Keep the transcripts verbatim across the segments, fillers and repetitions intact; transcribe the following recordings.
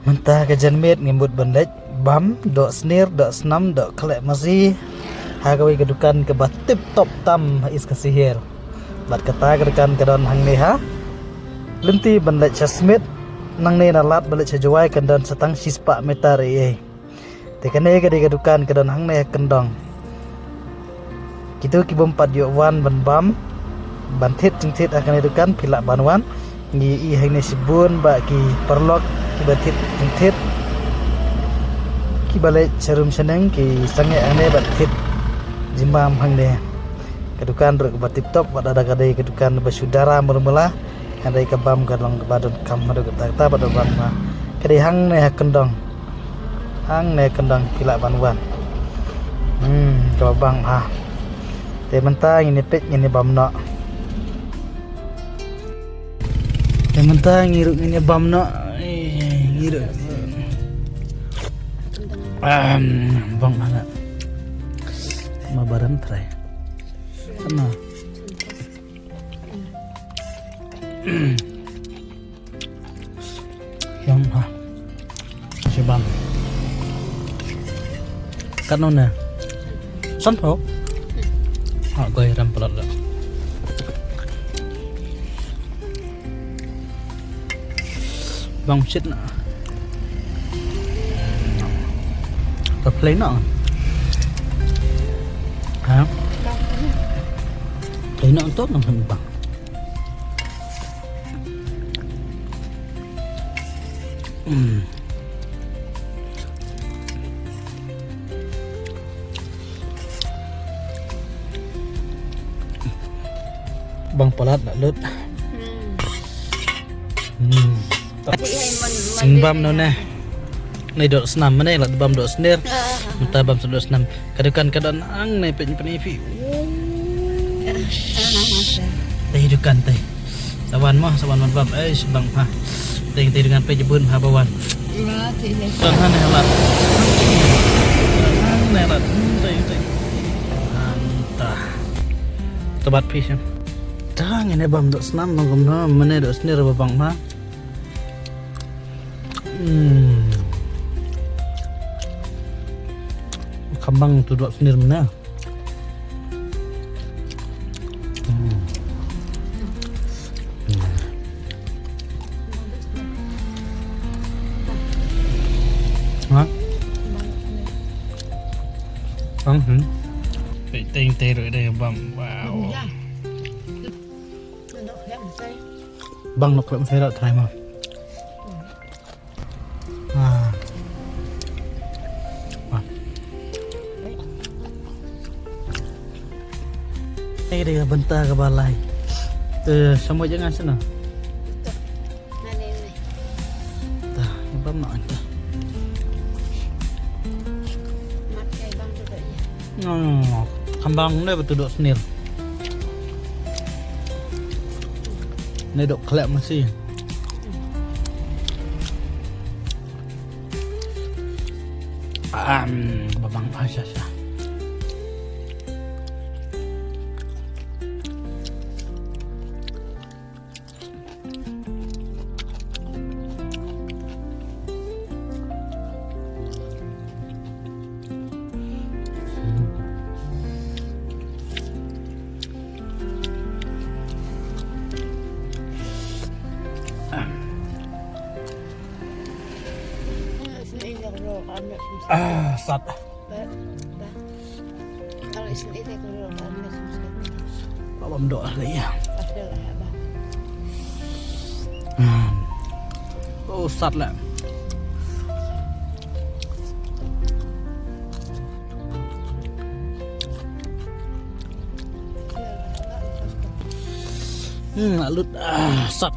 Mynta ka janmiet ngi mut ban leit bam doh snir, doh snam, doh khleh masi ha kawei ka dukan kaba tip top tam ha East Khasi Hills. Bad kata ka dukan ka don hangne ha lynti ban leit sha Smit, nangne na lad ban leit sha Jowai kan don sa tang shispah meter ei ei. Te kane ka dei ka dukan ka don hangne ha kyndong. Kito ki bym pat ïoh wan ban bam, ban thied jingthied ha kane dukan phi lah ban wan. Ngi ïohi hangne shibun ba ki paralok kiba thied jingthied, kiba leit sha rum sha neng ki sangeh hangne bad thied jingbam hangne. Ka dukan ruh kaba tip top, bad lada ka dei ka dukan ba shu dara mula mula, hynrei ka bam ka long kaba donkam haduh katta katta bad ka bam ma ka dei hangne ha kyndong. Hangne ha kyndong phi lah ban wan. Hmm, kaba bang ha. Te mynta ngin ïa peit ngin ïa bam noh. Te mynta ngi ruh ngin ïa bam noh. Eh, ngi ruh. Am, bang mana. Ma baram trai. Sana. Yang ha. Shibam. Katno ne? Sanpho. Ah, goi ram palat da. Bang shit na. Ka play na. Ha? Play na untuk nang bang. Hmm. Bang palat la lut. Hmm. Hmm. Ati ai man, man bam no ne. Nai doh snam mane la bam doh snir. Ah, ah, ah. Mynta bam doh snam. Ka dukan ka don hangne pyn pyn phi. Ah, ah, ah. Tei dukan tei. Sawan mo, sawan man bam. Eh, bang ha. Tei tei dengan pei jebun ha bawan. Don hangne lat. Hangne lat. Hmm, tei tei. Anta. Tobat phi shem. Tang ine bam doh snam nong kumno mane doh snir ba bang ha. Hmm. Kham bang tu doh snir mane. Hmm. Hmm. Ha? Bang, hmm. Pei teng tei ruh dei bam. Wow. Bang nok lem sai rat trai ma. Ah. Ah. Ni dia bynta ka balai. Tu sama jangan sana. Tah, bam nak tu. Oh, kham bang ne ba tu doh snir. Ne doh khleh masi. Am, babang, ah, sha, sha. Ah, sat. Ba bam doh lah ya. Hmm. Oh, sat lah. Hmm, la lut, ah, sat.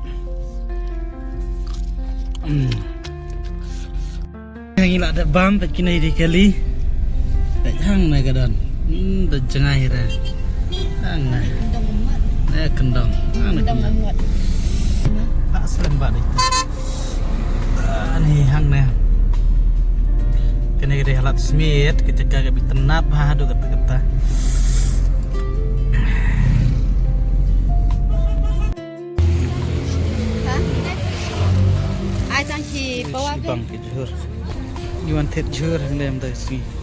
Hmm. Ngi la da bam pat kine dei kali. Peit hangne ka don. Hmm, da jngai re. Hangne. Kyndong mat. Eh, kyndong. Hangne kyndong. Kyndong mat. Ah, slem bad dei. Ah, ni hangne. Kane ka dei ha Lad Smit, ka jaka kaba itynnad bha haduh katta katta. Tang ki pawa ki bang ki jhur. Ngi wan thied jhur hangne mynta ka sngi.